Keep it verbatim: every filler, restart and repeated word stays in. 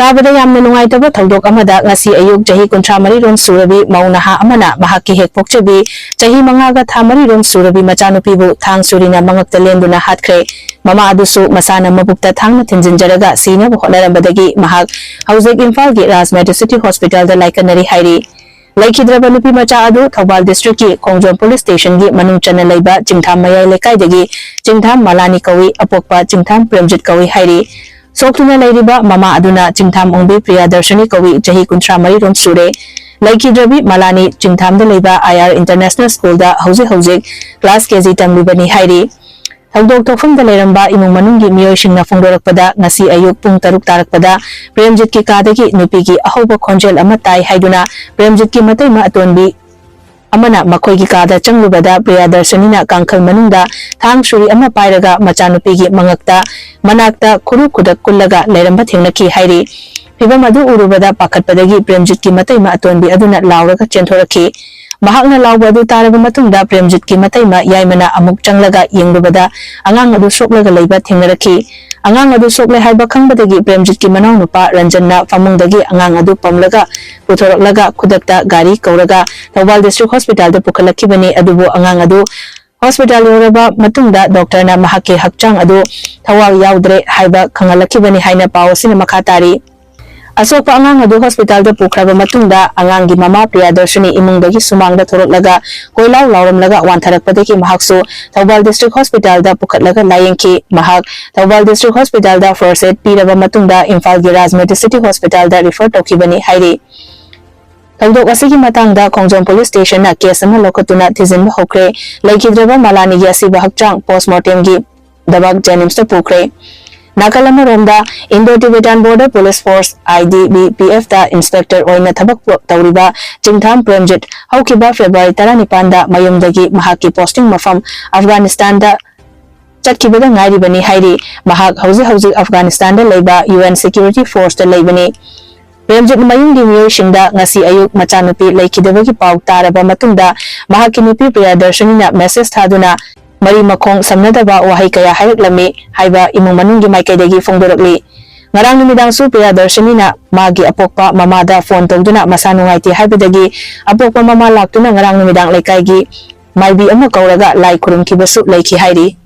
ꯇꯥꯕꯗ ꯌꯥꯝꯅ ꯅꯨꯡꯉꯥꯏꯇꯕ ꯊꯧꯗꯣꯛ ꯑꯃꯗ ꯉꯁꯤ ꯑꯌꯨꯛ ꯆꯍꯤ ꯀꯨꯟꯊ꯭ꯔꯥ ꯃꯔꯤ ꯔꯣꯝ ꯁꯨꯔꯕꯤ ꯃꯧ ꯅꯍꯥ ꯑꯃꯅ ꯃꯍꯥꯛꯀꯤ ꯍꯦꯛ ꯄꯣꯛꯆꯕꯤ ꯆꯍꯤ ꯃꯉꯥꯒ ꯊꯥ ꯃꯔꯤ ꯔꯣꯝ ꯁꯨꯔꯕꯤ ꯃꯆꯥꯅꯨꯄꯤꯕꯨ ꯊꯥꯡ ꯁꯨꯔꯤꯅ ꯃꯉꯛꯇ ꯂꯦꯟꯗꯨꯅ ꯍꯥꯠꯈ꯭ꯔꯦ꯫ ꯃꯃꯥ ꯑꯗꯨꯁꯨ ꯃꯁꯥꯅ ꯃꯕꯨꯛꯇ ꯊꯥꯡꯅ ꯊꯤꯟꯖꯤꯟꯖꯔꯒ ꯁꯤꯅꯕ ꯍꯣꯠꯅꯔꯝꯕꯗꯒꯤ ꯃꯍꯥꯛ ꯍꯧꯖꯤꯛ ꯏꯝꯐꯥꯜꯒꯤ ꯔꯥꯖ ꯃꯦꯗꯤꯁꯤꯇꯤ ꯍꯣꯁꯄꯤꯇꯥꯜꯗ ꯂꯥꯏꯀꯠꯅꯔꯤ ꯍꯥꯏꯔꯤ꯫ ꯂꯩꯈꯤꯗ꯭ꯔꯕ ꯅꯨꯄꯤ ꯃꯆꯥ ꯑꯗꯨ ꯊꯧꯕꯥꯜ ꯗꯤꯁꯇ꯭ꯔꯤꯛꯀꯤ ꯈꯣꯡꯖꯣꯝ ꯄꯨꯂꯤꯁ ꯁ꯭ꯇꯦꯁꯟꯒꯤ ꯃꯅꯨꯡ ꯆꯟꯅ ꯂꯩꯕ ꯆꯤꯡꯊꯥꯝ ꯃꯌꯥꯏ ꯂꯩꯀꯥꯏꯗꯒꯤ ꯆꯤꯡꯊꯥꯝ ꯃꯂꯥꯅꯤ ꯀꯧꯏ, ꯑꯄꯣꯛꯄ ꯆꯤꯡꯊꯥꯝ ꯄ꯭ꯔꯦꯝꯖꯤꯠ ꯀꯧꯏ ꯍꯥꯏꯔꯤ꯫ ꯁꯣꯛꯇꯨꯅ ꯂꯩꯔꯤꯕ ꯃꯃꯥ ꯑꯗꯨꯅ ꯆꯤꯡꯊꯥꯝ ꯑꯣꯡꯕꯤ ꯄ꯭ꯔꯤꯌꯥꯗꯔꯁꯤꯅꯤ ꯀꯧꯏ, ꯆꯍꯤ ꯀꯨꯟꯊ꯭ꯔꯥ ꯃꯔꯤ ꯔꯣꯝ ꯁꯨꯔꯦ꯫ ꯂꯩꯈꯤꯗ꯭ꯔꯕꯤ ꯃꯂꯥꯅꯤ ꯆꯤꯡꯊꯥꯝꯗ ꯂꯩꯕ ꯑꯥꯏ ꯑꯥꯔ ꯏꯟꯇꯔꯅꯦꯁꯅꯦꯜ ꯁ꯭ꯀꯨꯜꯗ ꯍꯧꯖꯤꯛ ꯍꯧꯖꯤꯛ ꯀ꯭ꯂꯥꯁ ꯀꯦ ꯖꯤ ꯇꯝꯂꯤꯕꯅꯤ ꯍꯥꯏꯔꯤ꯫ ꯊꯧꯗꯣꯛ ꯊꯣꯛꯐꯝꯗ ꯂꯩꯔꯝꯕ ꯏꯃꯨꯡ ꯃꯅꯨꯡꯒꯤ ꯃꯤꯑꯣꯏꯁꯤꯡꯅ ꯐꯣꯡꯗꯣꯔꯛꯄꯗ, ꯉꯁꯤ ꯑꯌꯨꯛ ꯄꯨꯡ ꯇꯔꯨꯛ ꯇꯥꯔꯛꯄꯗ ꯄ꯭ꯔꯦꯝꯖꯤꯠꯀꯤ ꯀꯥꯗꯒꯤ ꯅꯨꯄꯤꯒꯤ ꯑꯍꯧꯕ ꯈꯣꯟꯖꯦꯜ ꯑꯃ ꯇꯥꯏ ꯍꯥꯏꯗꯨꯅ ꯄ꯭ꯔꯦꯝꯖꯤꯠꯀꯤ ꯃꯇꯩꯃ ꯑꯇꯣꯟꯕꯤ ꯑꯃꯅ ꯃꯈꯣꯏꯒꯤ ꯀꯥꯗ ꯆꯪꯂꯨꯕꯗ ꯄ꯭ꯔꯤꯌꯥꯗꯔꯁꯤꯅꯤꯅ ꯀꯥꯡꯈꯜ ꯃꯅꯨꯡꯗ ꯊꯥꯡ ꯁꯨꯔꯤ ꯑꯃ ꯄꯥꯏꯔꯒ ꯃꯆꯥꯅꯨꯄꯤꯒꯤ ꯃꯉꯛꯇ, ꯃꯅꯥꯛꯇ ꯈꯨꯔꯨ ꯈꯨꯗꯛ ꯀꯨꯜꯂꯒ ꯂꯩꯔꯝꯕ ꯊꯦꯡꯅꯈꯤ ꯍꯥꯏꯔꯤ꯫ ꯐꯤꯚꯝ ꯑꯗꯨ ꯎꯔꯨꯕꯗ ꯄꯥꯈꯠꯄꯗꯒꯤ ꯄ꯭ꯔꯦꯝꯖꯤꯠꯀꯤ ꯃꯇꯩꯃ ꯑꯇꯣꯟꯕꯤ ꯑꯗꯨꯅ ꯂꯥꯎꯔꯒ ꯆꯦꯟꯊꯣꯔꯛꯈꯤ꯫ ꯃꯍꯥꯛꯅ ꯂꯥꯎꯕ ꯑꯗꯨ ꯇꯥꯔꯕ ꯃꯇꯨꯡꯗ ꯄ꯭ꯔꯦꯝꯖꯤꯠꯀꯤ ꯃꯇꯩꯃ ꯌꯥꯏꯃꯅ ꯑꯃꯨꯛ ꯆꯪꯂꯒ ꯌꯦꯡꯂꯨꯕꯗ ꯑꯉꯥꯡ ꯑꯗꯨ ꯁꯣꯛꯂꯒ ꯂꯩꯕ ꯊꯦꯡꯅꯔꯛꯈꯤ꯫ ꯑꯉꯥꯡ ꯑꯗꯨ ꯁꯣꯛꯂꯦ ꯍꯥꯏꯕ ꯈꯪꯕꯗꯒꯤ ꯄ꯭ꯔꯦꯝꯖꯤꯠꯀꯤ ꯃꯅꯥꯎꯅꯨꯄꯥ ꯔꯟꯖꯟꯅ ꯐꯃꯨꯡꯗꯒꯤ ꯑꯉꯥꯡ ꯑꯗꯨ ꯄꯝꯂꯒ ꯄꯨꯊꯣꯔꯛꯂꯒ ꯈꯨꯗꯛꯇ ꯒꯥꯔꯤ ꯀꯧꯔꯒ ꯊꯧꯕꯥꯜ ꯗꯤꯁꯇ꯭ꯔꯤꯛ ꯍꯣꯁꯄꯤꯇꯥꯜꯗ ꯄꯨꯈꯠꯂꯛꯈꯤꯕꯅꯤ꯫ ꯑꯗꯨꯕꯨ ꯑꯉꯥꯡ ꯑꯗꯨ ꯍꯣꯁꯄꯤꯇꯥꯜ ꯌꯧꯔꯕ ꯃꯇꯨꯡꯗ ꯗꯣꯛꯇꯔꯅ ꯃꯍꯥꯛꯀꯤ ꯍꯛꯆꯥꯡ ꯑꯗꯨ ꯊꯋꯥ ꯌꯥꯎꯗ꯭ꯔꯦ ꯍꯥꯏꯕ ꯈꯪꯍꯜꯂꯛꯈꯤꯕꯅꯤ ꯍꯥꯏꯅ ꯄꯥꯎ ꯑꯁꯤꯅ ꯃꯈꯥ ꯇꯥꯔꯤ꯫ ꯑꯁꯣꯛꯄ ꯑꯉꯥꯡ ꯑꯗꯨ ꯍꯣꯁꯄꯤꯇꯥꯜꯗ ꯄꯨꯈ꯭ꯔꯕ ꯃꯇꯨꯡꯗ ꯑꯉꯥꯡꯒꯤ ꯃꯃꯥ ꯄ꯭ꯔꯤꯌꯥꯗꯔꯁꯤꯅꯤ ꯏꯃꯨꯡꯗꯒꯤ ꯁꯨꯃꯥꯡꯗ ꯊꯣꯔꯛꯂꯒ ꯀꯣꯏꯂꯥꯎ ꯂꯥꯎꯔꯝꯂꯒ ꯋꯥꯟꯊꯔꯛꯄꯗꯒꯤ ꯃꯍꯥꯛꯁꯨ ꯊꯧꯕꯥꯜ ꯗꯤꯁꯇ꯭ꯔꯤꯛ ꯍꯣꯁꯄꯤꯇꯥꯜꯗ ꯄꯨꯈꯠꯂꯒ ꯂꯥꯌꯦꯡꯈꯤ꯫ ꯃꯍꯥꯛ ꯊꯧꯕꯥꯜ ꯗꯤꯁꯇ꯭ꯔꯤꯛ ꯍꯣꯁꯄꯤꯇꯥꯜꯗ ꯐꯥꯔꯁ ꯑꯦꯗ ꯄꯤꯔꯕ ꯃꯇꯨꯡꯗ ꯏꯝꯐꯥꯜꯒꯤ ꯔꯥꯖ ꯃꯦꯗꯤꯁꯤꯇꯤ ꯍꯣꯁꯄꯤꯇꯥꯜꯗ ꯔꯤꯐꯔ ꯇꯧꯈꯤꯕꯅꯤ ꯍꯥꯏꯔꯤ꯫ ꯊꯧꯗꯣꯛ ꯑꯁꯤꯒꯤ ꯃꯇꯥꯡꯗ ꯈꯣꯡꯖꯣꯝ ꯄꯨꯂꯤꯁ ꯁ꯭ꯇꯦꯁꯟꯅ ꯀꯦꯁ ꯑꯃ ꯂꯧꯈꯠꯇꯨꯅ ꯊꯤꯖꯤꯟꯕ ꯍꯧꯈ꯭ꯔꯦ꯫ ꯂꯩꯈꯤꯗ꯭ꯔꯕ ꯃꯂꯥꯅꯤꯒꯤ ꯑꯁꯤꯕ ꯍꯛꯆꯥꯡ ꯄꯣꯁꯃꯣꯔꯇꯦꯝꯒꯤ ꯗꯃꯛ ꯖꯦꯅꯤꯝꯁꯇ ꯄꯨꯈ꯭ꯔꯦ꯫ ꯅꯥꯀꯜ ꯑꯃꯔꯣꯝꯗ, Indo Tibetan border police force, I T B P ꯑꯦꯐꯇ ꯏꯟꯁꯄꯦꯛꯇꯔ ꯑꯣꯏꯅ ꯊꯕꯛ ꯇꯧꯔꯤꯕ ꯆꯤꯡꯊꯥꯝ ꯄ꯭ꯔꯦꯝꯖꯤꯠ ꯍꯧꯈꯤꯕ ꯐꯦꯕ꯭ꯔꯨꯋꯥꯔꯤ ꯇꯔꯥꯅꯤꯄꯥꯟꯗ ꯃꯌꯨꯝꯗꯒꯤ ꯃꯍꯥꯛꯀꯤ ꯄꯣꯁꯇꯤꯡ ꯃꯐꯝ ꯑꯐꯒꯥꯅꯤꯁꯇꯥꯟꯗ ꯆꯠꯈꯤꯕꯗ ꯉꯥꯏꯔꯤꯕꯅꯤ ꯍꯥꯏꯔꯤ꯫ ꯃꯍꯥꯛ ꯍꯧꯖꯤꯛ ꯍꯧꯖꯤꯛ ꯑꯐꯒꯥꯅꯤꯁꯇꯥꯟꯗ ꯂꯩꯕ ꯌꯨ ꯑꯦꯟ ꯁꯦꯀ꯭ꯌꯨꯔꯤꯇꯤ ꯐꯣꯔꯁꯇ ꯂꯩꯕꯅꯤ꯫ ꯄ꯭ꯔꯦꯝꯖꯤꯠ ꯃꯌꯨꯝꯒꯤ ꯃꯤꯑꯣꯏꯁꯤꯡꯗ ꯉꯁꯤ ꯑꯌꯨꯛ ꯃꯆꯥꯅꯨꯄꯤ ꯂꯩꯈꯤꯗꯕꯒꯤ ꯄꯥꯎ ꯇꯥꯔꯕ ꯃꯇꯨꯡꯗ ꯃꯍꯥꯛꯀꯤ ꯅꯨꯄꯤ ꯄ꯭ꯔꯤꯌꯥꯗꯔꯁꯤꯅꯤꯅ ꯃꯦꯁꯦꯖ ꯊꯥꯗꯨꯅ ꯃꯔꯤ ꯃꯈꯣꯡ ꯁꯝꯅꯗꯕ ꯋꯥꯍꯩ ꯀꯌꯥ ꯍꯥꯏꯔꯛꯂꯝꯃꯤ ꯍꯥꯏꯕ ꯏꯃꯨꯡ ꯃꯅꯨꯡꯒꯤ ꯃꯥꯏꯀꯩꯗꯒꯤ ꯐꯣꯡꯗꯣꯔꯛꯂꯤ꯫ ꯉꯔꯥꯡ ꯅꯨꯃꯤꯗꯥꯡꯁꯨ ꯄ꯭ꯔꯤꯌꯥꯗꯔꯁꯤꯅꯤꯅ ꯃꯥꯒꯤ ꯑꯄꯣꯛꯄ ꯃꯃꯥꯗ ꯐꯣꯟ ꯇꯧꯗꯨꯅ ꯃꯁꯥ ꯅꯨꯡꯉꯥꯏꯇꯦ ꯍꯥꯏꯕꯗꯒꯤ ꯑꯄꯣꯛꯄ ꯃꯃꯥ ꯂꯥꯛꯇꯨꯅ ꯉꯔꯥꯡ ꯅꯨꯃꯤꯗꯥꯡ ꯂꯩꯀꯥꯏꯒꯤ ꯃꯥꯏꯕꯤ ꯑꯃ ꯀꯧꯔꯒ ꯂꯥꯏ ꯈꯨꯔꯨꯝꯈꯤꯕꯁꯨ ꯂꯩꯈꯤ ꯍꯥꯏꯔꯤ꯫